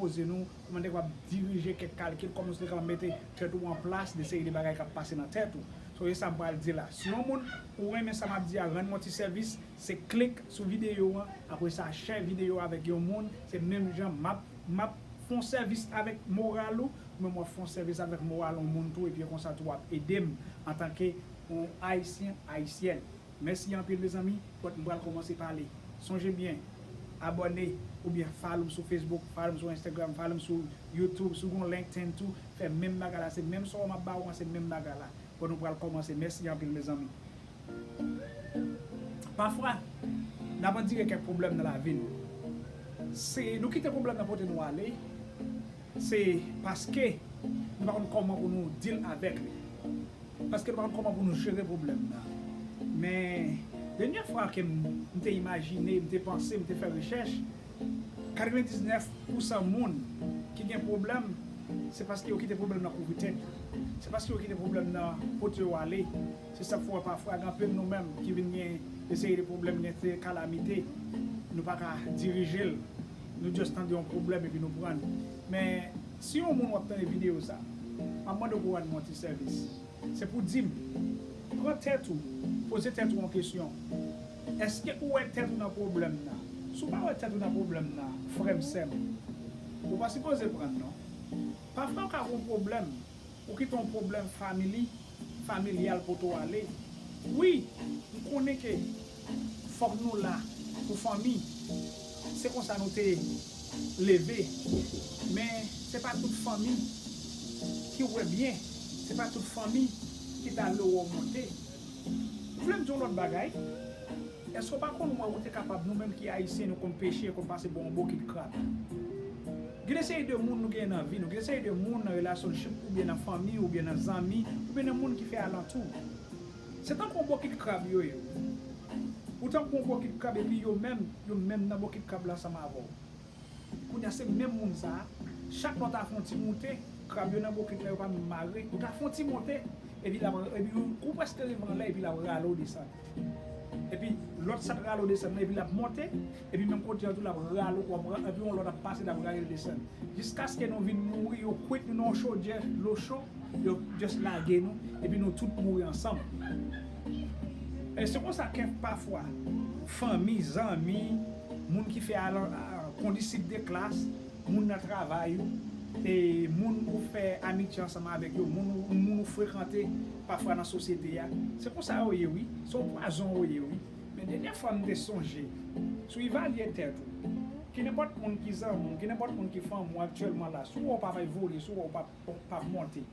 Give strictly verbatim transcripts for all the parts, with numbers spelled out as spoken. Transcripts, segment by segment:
poze nou, kòman te kapab dirije kèk kalkil, kòman te kapab mete tèt ou an plas, de seri de bagay k ap pase nan tèt ou. So, e sa m pral di la. Si yon moun, ou renmen sa m ap di a, rann mwen ti sèvis, se klik sou videyo an, apre sa, share videyo avèk yon moun, se menm jan m ap, m ap fè yon sèvis avèk moral ou, ou menm w ap fè yon sèvis avèk moral yon moun tou, epi konsa tou w ap ede m antanke yon Ayisyen, Ayisyèn. Mèsi anpil, mezanmi. Kot m pral kòmanse pale. Sonje byen, abòne oubyen follow m sou Facebook, follow m sou Instagram, follow m sou YouTube, si w gen yon LinkedIn tou, fè menm bagay la, se menm sa w m ap ba ou an, se menm bagay la. Bon, nou pral kòmanse. Mèsi anpil, mezanmi. Pafwa, n ap andire kèk pwoblèm nan lavi n. Se nou kite pwoblèm nan pote nou ale, se paske nou pa konn kòman pou nou deal avèk li. Paske nou pa konn kòman pou nou jere pwoblèm nan. Men, dènyè fwa ke m, m te imajine, m te panse, m te fè rechèch, katrevendiznèf pousan moun ki gen pwoblèm, se paske yo kite pwoblèm nan kouvri tèt yo. Se paske yo kite pwoblèm nan pote yo ale. Se sa k fè w wè pafwa gen anpil nou menm ki vin gen de seri de pwoblèm, gen de kalamite, nou pa ka dirije l. Nou just tande yon pwoblèm epi nou pran l. Men, si yon moun w ap tande videyo sa, m ap mande w pou w rann mwen yon ti sèvis. Se pou di m, pran tèt ou, poze tèt ou yon kesyon. Èske ou wè tèt ou nan pwoblèm nan? Si w pa wè tèt ou nan pwoblèm nan, frè m, sè m, ou pa sipoze pran l non. Pafwa w ka gen yon pwoblèm, ou kite yon pwoblèm famili, familyal pote w ale. Wi, m konnen ke fòk nou la pou fanmi. Se konsa nou te leve. Men se pa tout fanmi ki wè byen. Se pa tout fanmi ki ta vle wè w monte. M vle m di yon lòt bagay. Èske w pa konn wè ou te kapab, nou menm ki Ayisyen, nou konn peche, konn pase bò yon bokit krab? Gen de seri de moun nou genyen nan vi nou, gen de seri de moun nan relationship, oubyen nan fanmi, oubyen nan zanmi, oubyen nan moun ki fè alantou. Se tankou yon bokit krab yo ye. Ou tankou yon bokit krab, epi yo menm, yo menm nan bokit krab la ansanm avè w. Kounye a, se menm moun sa a, chak lè w ta fè yon ti moute, krab yo nan bokit la, yo pa menm mare, ou ta fè yon ti moute, epi l ap, epi ou, ou prèske rive anlè, epi l ap rale w desann. Epi lòt sa t rale w desann nan, epi l ap monte, epi menm kote a tou, l ap rale w, w ap ra-, epi yon lòt ap pase, l ap rale w desann. Jiskaske nou vin mouri, yo kwit nou nan yon chodyè dlo cho, yo just lage nou, epi nou tout mouri ansanm. E se konsa ke pafwa, fanmi, zanmi, moun ki fè alan-, a, kondisip de klas, moun nan travay ou, e moun ou fè amitye ansanm avèk yo, moun ou, moun ou frekante pafwa nan sosyete a. Se konsa yo ye, wi. Se yon pwazon yo ye, wi. Men dènyè fwa m te sonje, si w evalye tèt ou, kenenpòt moun ki zanmi w, kenenpòt moun ki fanmi w aktyèlman la, si w wè w p ap evolye, si w wè w p ap, p ap monte,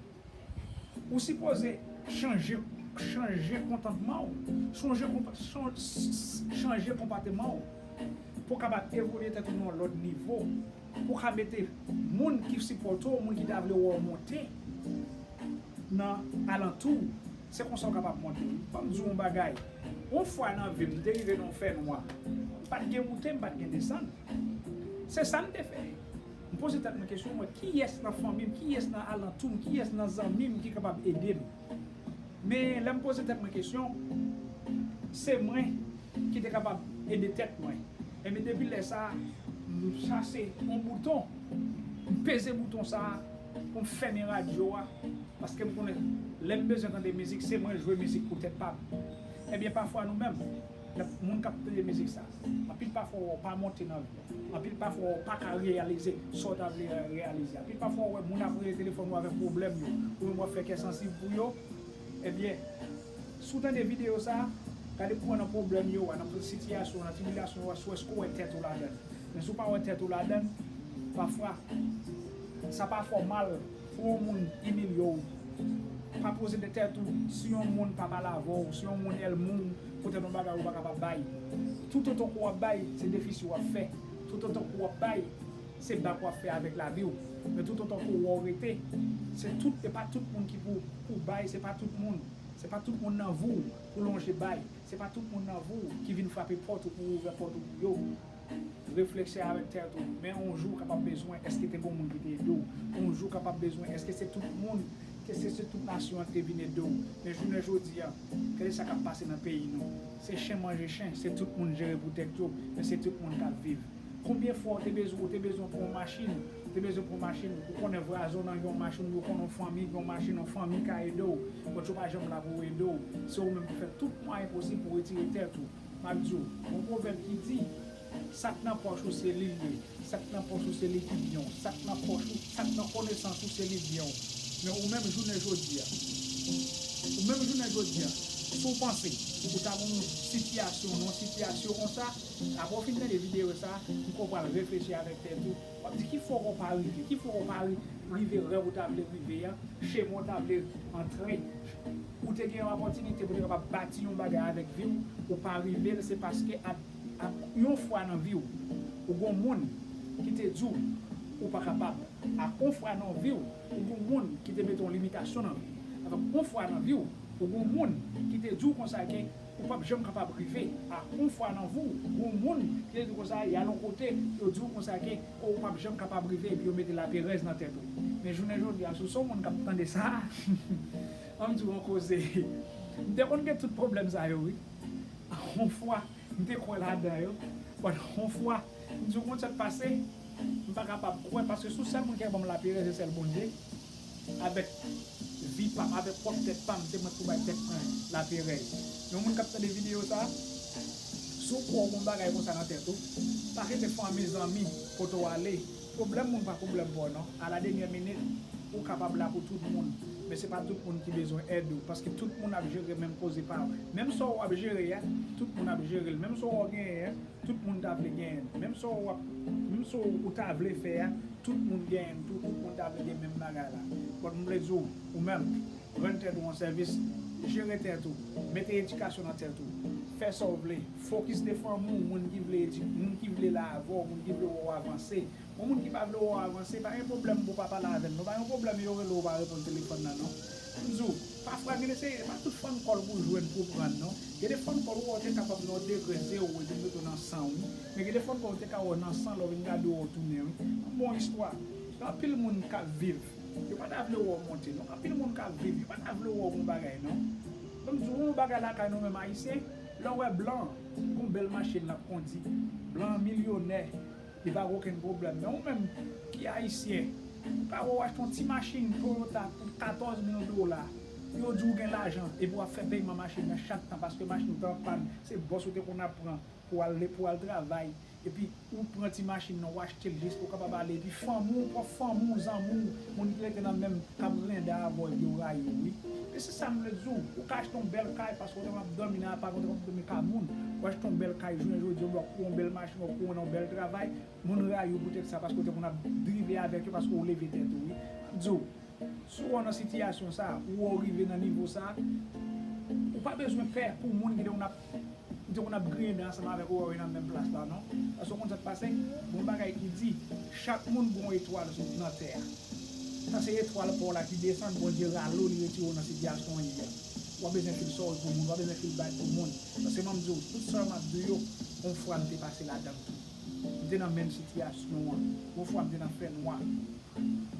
ou sipoze chanje, chanje kontantman w, chanje konpa-, chan-, chanje konpòteman w pou w kapab evolye tèt ou nan yon lòt nivo, pou w ka mete moun ki sipòte w, moun ki ta vle wè w monte nan alantou w, se konsa w kapab monte wi. Ban m di w yon bagay, yon fwa nan vi m, m te rive nan yon fènwa, m pa t gen moute, m pa t gen desann. Se sa m te fè. M poze tèt mwen kesyon, mwen, kiyès nan fanmi m, kiyès nan alantou m, kiyès nan zanmi m ki kapab ede m? Men lè m poze tèt mwen kesyon, se mwen ki te kapab ede tèt mwen. Ebyen, depi lè sa a, m chase yon bouton, m peze bouton sa a pou m fèmen radyo a, paske m konnen lè m bezwen tande mizik, se mwen jwe mizik pou tèt pa m. Ebyen, pafwa nou menm, lè moun k ap tande mizik sa, anpil pafwa w pa monte nan vi w. Anpil pafwa w pa ka reyalize sa w ta vle reyalize. Anpil pafwa w wè moun ap rele telefòn ou avèk pwoblèm yo, ou menm w ap fè kè sansib pou yo. Ebyen, si w tande videyo sa, gade pou w wè nan pwoblèm yo a, nan sitiyasyon, nan tribilasyon yo a, si w èske w wè tèt ou ladan l. Men si w pa wè tèt ou ladan l, pafwa, sa pa fè w mal pou yon moun imilye w. Pa poze de tèt ou si yon moun pa pale avè w, si yon moun èlmi w, poutèt yon bagay ou pa kapab bay. Toutotan ke w ap bay, se defisi w ap fè. Toutotan ke w ap bay, se bak w ap fè avèk lavi w. Men toutotan ke w wè w rete, se tout, e pa tout moun ki pou, pou bay, se pa tout moun. Se pa tout moun nan vi w pou lonje bay. Se pa tout moun nan vi w ki vin frape pòt ou pou ouvè pòt ou pou yo. Refleksyon avèk tèt ou. Men yon jou w kapab bezwen, èske te gen moun ki te ede w? Yon jou w kapab bezwen, èske se tout moun, ke se, se tout nasyon an ki te vin ede w? Men jounen jodi a, gade sa k ap pase nan peyi nou. Se chen manje chen, se tout moun jere pou tèt yo, men se tout moun k ap viv. Konbyen fwa ou te bezwen, ou te bezwen pran yon machin, ou te bezwen pran yon machin, ou konnen vwazen w nan gen yon machin, ou konnen yon fanmi gen yon machin, yon fanmi ka ede w, but yo pa janm la pou ede w. Se ou menm ki fè tout mwayen posib pou retire tèt ou. M ap di w, yon pwovèb ki di, sa k nan pòch ou se li l ye, sa k nan pòch ou se li ki byen w, sa k nan pòch ou, sa k nan konesans ou se li byen w. Men ou menm jounen jodi a, ou menm jounen jodi a, si w panse ou ta gen yon sitiyasyon, nan yon sitiyasyon konsa, apre w fin tande videyo sa, m kwè w pral reflechi avèk tèt ou. W ap di, ki fè w pa rive? Ki fè w pa ri- rive rèv ou ta vle rive a? Chemen w ta vle antre? Ou te gen yon opòtinite pou te kapab bati yon bagay avèk vi w, ou pa rive l, se paske ap, ap, yon fwa nan vi w, ou gon moun ki te di w ou pa kapab. Ak yon fwa nan vi w, ou gon moun ki te mete yon limitasyon nan vi w. Avèk yon fwa nan vi w, ou gon moun ki te di w konsa ke ou p ap janm kapab rive. Ak yon fwa nan vi w, gon moun ki te di w konsa, y al yon kote, yo di w konsa ke ou p ap janm kapab rive, epi yo mete laperèz nan tèt ou. Men jounen jodi a, si w se yon moun k ap tande sa, ann di w yon koze. M te konn gen tout pwoblèm sa yo, wi. Yon fwa, m te kwè ladan yo. But yon fwa, m di w konn sa k pase, m pa kapab kwè, paske si w sèl moun ki ka ban m laperèz, se sèl Bondye. Avèk vi pa m, avèk pwòp tèt pa m, se mwen k pou bay tèt mwen laperèz. Yon moun k ap tande videyo sa, si w kwè w gon bagay konsa nan tèt ou, pa kite fanmi, zanmi, kote w ale. Pwoblèm moun pa pwoblèm pa w non. A la dènyè minit, ou kapab la pou tout moun. Men se pa tout moun ki bezwen èd ou, paske tout moun ap jere menm koze pa yo. Menm sa w ap jere a, tout moun ap jere l. Menm sa w genyen an, tout moun ta vle genyen l. Menm sa w ap, menm sa w ta vle fè a, tout moun genyen l tou, tout moun ta vle gen menm bagay la. But m vle di w, ou menm, rann tèt ou yon sèvis, jere tèt ou, mete edikasyon nan tèt ou, fè sa w vle, fokis de fanmi w, moun ki vle edi-, moun ki vle la avè w, moun ki vle wè w avanse. Yon moun ki pa vle wè w avanse, pa gen pwoblèm pou w pa pale avè l non, pa gen pwoblèm yo rele w, ou pa reponn telefòn nan non. M di w, pafwa gen de se, pa tout phone call pou w jwenn pou w pran non. Gen de phone call ou wè w te kapab nan yon degre zewo, epi l mete w nan san wi. Men gen de phone call ou te ka wè w nan san, lè w vin gade w tounen wi. Yon bon istwa. Gen anpil moun k ap viv, yo pa ta vle wè w monte non. Anpil moun k ap viv, yo pa ta vle wè w gon bagay non. Ban m di w yon bagay lakay nou menm Ayisyen, lè w wè blan gon bèl machin l ap kondi, blan milyonè, li pa gen okenn pwoblèm. Men ou menm ki Ayisyen, pa wè w achte yon ti machin Toyota pou katòz mil dola, yo di w gen lajan, epi w ap fè peyman machin nan chak tan, paske machin ou te an pàn, se bòs ou te konn ap pran pou al, pou al travay, epi ou pran ti machin nan, ou achte l jis pou w kapab ale, epi fanmi w, pwòp fanmi w, zanmi w, moun ki rete nan menm, k ap grenda avè w, epi yo rayi w wi. Men se sa m vle di w, ou ka achte yon bèl kay paske ou te konn ap dòmi nan apartman, ou te konn ap dòmi kay moun, ou achte yon bèl kay, jounen jodi a, w ap pran yon bèl machin, w ap pran yon bèl travay, moun rayi w poutèt sa, paske ou te konn ap drive avèk yo, paske ou leve tèt ou wi. M ap di w, si w nan sitiyasyon sa, ou wè w rive nan nivo sa, ou pa bezwen pè pou moun ki te konn ap, ki te konn ap griyen dan ansanm avèk ou, wè w nan menm plas la non. Paske w konn sa k pase, gon bagay ki di, chak moun gon etwal sou, nan tè a. Sa se etwal pa w la ki desann, Bondye rale w, li retire w nan sitiyasyon w ye a. Ou pa bezwen fil sòri pou moun, ou pa bezwen fil bad pou moun. Paske ban m di w, tout sa yo m ap di w yo, yon fwa m te pase ladan l tou. M te nan menm sitiyasyon an. Yon fwa m te nan fènwa.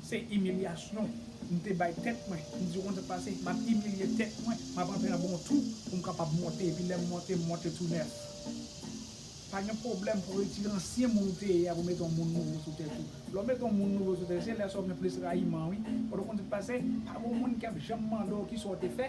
Se imilyasyon m te bay tèt mwen. M di w konn sa k pase, m ap imilye tèt mwen, m ap antre anba yon twou pou m kapab monte, epi lè m monte, m monte tou nèf. Pa gen pwoblèm pou w retire ansyen moun ou te ye a pou w mete yon moun nouvo sou tèt ou. Lè w mete yon moun nouvo sou tèt, se lè sa w gen plis rayiman wi. But ou konn sa k pase, pa gen yon moun ki ap janm mande w kisa w te fè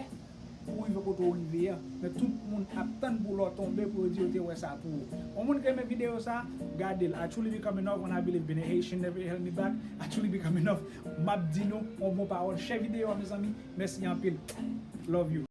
pou w rive kote w rive a. Men tout moun ap tann pou lè w tonbe pou yo di yo te wè sa pou ou. Yon moun ki renmen videyo sa, gade l. I truly become enough when I believe being a Haitian never held me back. I truly become enough. M ap di nou yon bon pawòl. Share videyo a, mezanmi. Mèsi anpil. Love you.